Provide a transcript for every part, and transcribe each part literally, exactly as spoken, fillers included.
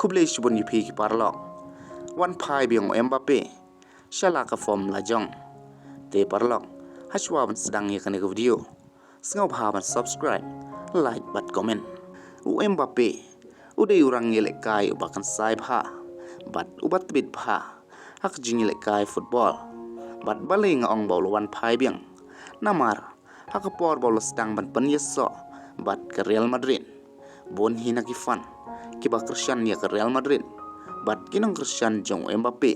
Khublei shibun ïa phi ki paralok. Wan phai biang u Mbappe sha la ka form la jong. Te paralok, hashwa ban sdang ïa kane ka video, sngewbha ban subscribe, like bad comment. U Mbappe u dei u rangïalehkai uba kynsai bha bad uba tbit bha ha ka jingïalehkai football. Bad balei nga ong ba u la wan phai biang? Namar ha ka por ba u la sdang ban pynïasoh bad ka Real Madrid, bun hi na ki fan kiba kyrshan ïa ka Real Madrid bad ki nongkyrshan jong u Mbappe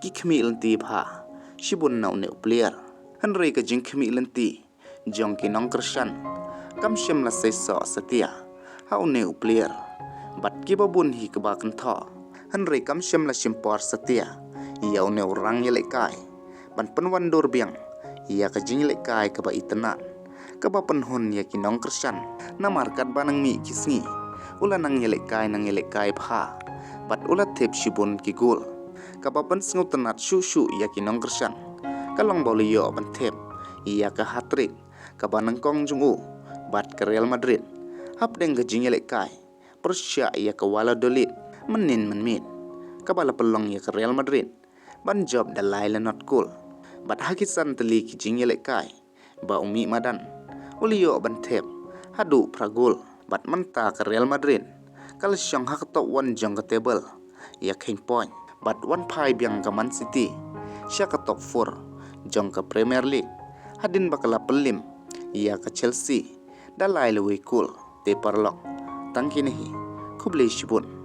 ki khmih lynti bha shibun na une u player. Hynrei ka jingkhmih lynti jong ki nongkyrshan kam shym la seisoh satia ha une u player. Bad kiba bun hi kiba kynthoh, hynrei kam shym la shim por satia ïa une u rangïalehkai ban pynwandur biang ïa ka jingïalehkai kaba itynnad, kaba pynhun ïa ki nongkyrshan. Namar katba nang mih ki sngi, u la nang ïalehkai, nang ïalehkai bha bad u la thep shibun ki goal. Kaba pynsngewtynnad shuh shuh ïa ki nongkyrshan ka long ba u la ïoh ban thep ïa ka hat-trick kaba nyngkong jong u bad ka Real Madrid hapdeng ka jingïalehkai pyrshah ïa ka Valladolid mynnin mynmiet, kaba la pynlong ïa ka Real Madrid ban jop da lai la nod goal. Bad ha ki san tylli ki jingïalehkai ba u mih madan, u la ïoh ban thep haduh phra goal. Bad mynta ka Real Madrid ka la shong ha ka top one jong ka table ïa kheiñ point, bad wan phai biang ka Man City sha ka top four jong ka Premier League, hadien ba ka la pynlip ïa ka Chelsea da lai la wei goal. Te paralok, tang kine hi. Khublei shibun.